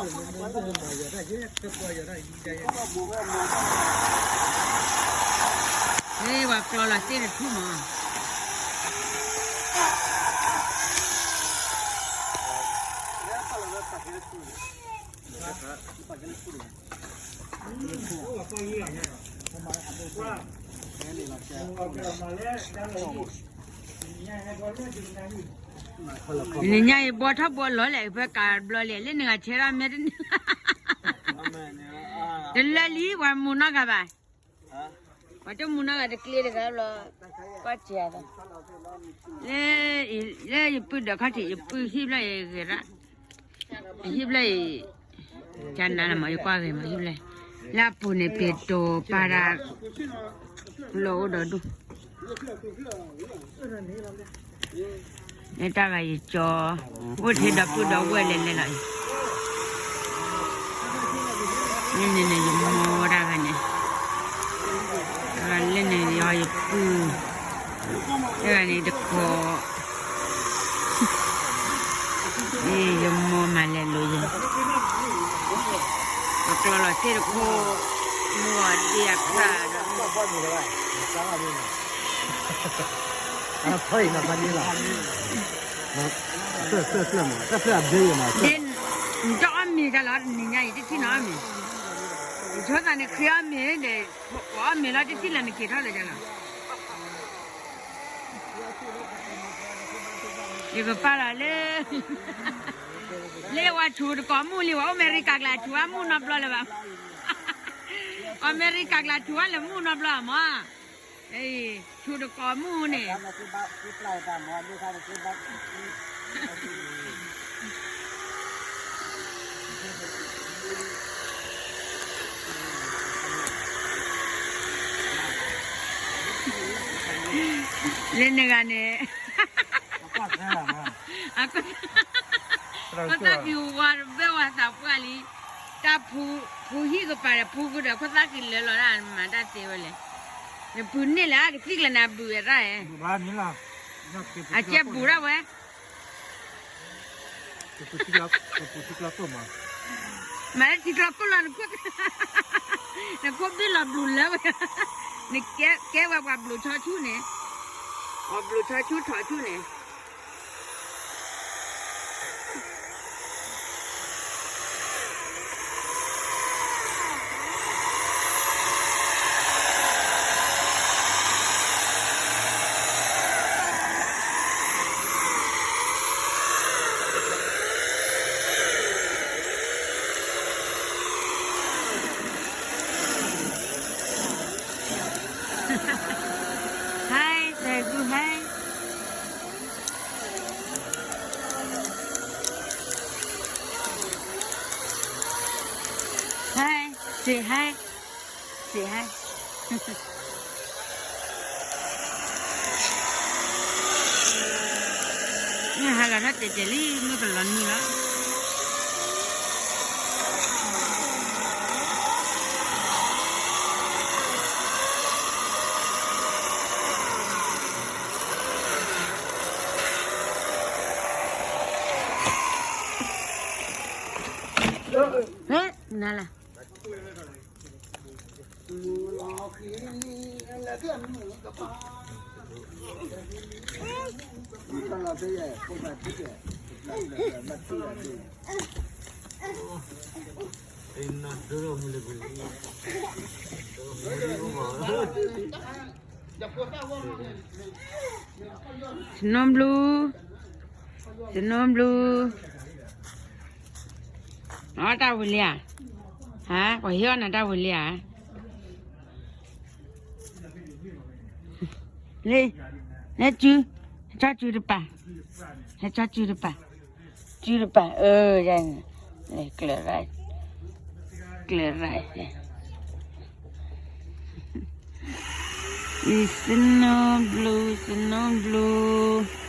ဟ့ၣ် ပှၤကျီလီၤသ့ၣ်တထူၣ်မး, နညါအံၤဘှီထီၣ်ဘှီလီၤလဲၣ်, ဖဲကးဘျီလဲၣ်, လၢနဂၤဆဲးဒၣ်မဲာ်တန့ၢ်, တလၢလံ ပှၤမူနီၢ်ဂၤဘၣ်, ပှၤတမူနီၢ်ဂၤတကျ့တဂၤဘျီ, ကွၢ်စၢၤသး, လၢယပုၢ်ဒီးခီၣ်ထံး ယပုၢ်ဟံၣ်ဘျီအံၤဂ့ၤရၣ်, ဟံၣ်ဘျီအံၤ ကနၤလီၤမး ယကွၢ်ဂ့ၤမး ဟံၣ်ဘျီ, လၢအပူၤန့ၣ် ပ့ၤတိၤပာ်တၢ် လီၤအိၣ်ဒီးဒူၣ်, လၢတၢ်ဂၤယကၠီ, အိၣ်ထဲဒီပုၢ်ဒီဝဲၢ်လဲၤလဲၤလီၤအံၤ, လၢန့ၣ်န့ၣ် ယမိၢ်တၢ်ဂၤန့ၣ်, လၢန့ၣ်ယီၤယပုၢ်, တၢ်ဂၤန့ၣ်တကိး ယမိၢ်မၤလဲၤလိၤယဲ, ပကျီလီၤသ့ၣ်တခိၣ်, မိၢ်ဒ့အဖျါဒီး, နတအီၣ်မ့ၤတၢ်လီၤ နညါအံၤ တထံၣ်နအီၣ်မ့ၤ, နဆိသးန့ၣ် ခ့အီၣ်မ့ၤဒီး, ပှၤအီၣ်မ့ၤလီၤ တထံၣ်လၢနက့ၤထီၣ်လၢၤလီၤ. ယကပာ်လီၤလၢ, လၢဝဲဆူၣ်တကိးမူလံ ဝဲအိၣ်အမဲရကၤကျါဆူၣ်ဝဲမူနီတဘျီလၢၤဘၣ်, အမဲရကၤကျါဆူၣ်ဝဲလၢမူနီတဘျီမး, ဆူၣ်တကိးမူန့ၣ် လၢနဂၤန့ၣ်, အခိၣ်သၣ်က့ၤဝါဘဲဝဲသးပှၢ်လံ, တၢ်ဖူ, ဖူဟံၣ်ကပၤဒီး ဖူကဒီး ခိၣ်သၣ်က့ၤလၢလီၤဒၣ် မၤတၢ်သ့ဝဲလဲၣ်, နပုၢ်န့ၣ်လၢအကသံၣ်ကျါန့ၣ် အဘုးဝဲတၢ်, အကဲဘူးဒၣ်ဝဲ မၤလၢထံကျီခိၣ်လီၤ, နခိၣ်ဘ့ၣ်လီၤဘျုးလၢဝဲ, နကဲဝဲပှၤဘျုးထီဆူၣ်န့ၣ်, ပှၤဘျုးထီဆူၣ်ထီဆူၣ်န့ၣ် Hi, Segu, hi. Hi, say hi. Say hi. နဟးဂၤထီၣ်တဲာ်တဲာ်လံ မုၢ်ကလီၤနုာ်လီၤ. ဟဲနၤလၢ စနိဘျူး, စနိဘျူး, အီၣ်တၢ်ဝံၤလံဧါ, ဟါ, ပှၤဟ့ၣ်အီၣ်နၤတၢ်ဝံၤလံဧါ, လံ, ဟဲကၠူ, ဟဲကၠီကၠူတပၤ, ဟဲကၠီကၠူတပၤ, ကၠူတပၤ, အၢ, ကျၢၤရၣ်, ကျၢၤရၣ်, စနိဘျူး, စနိဘျူး.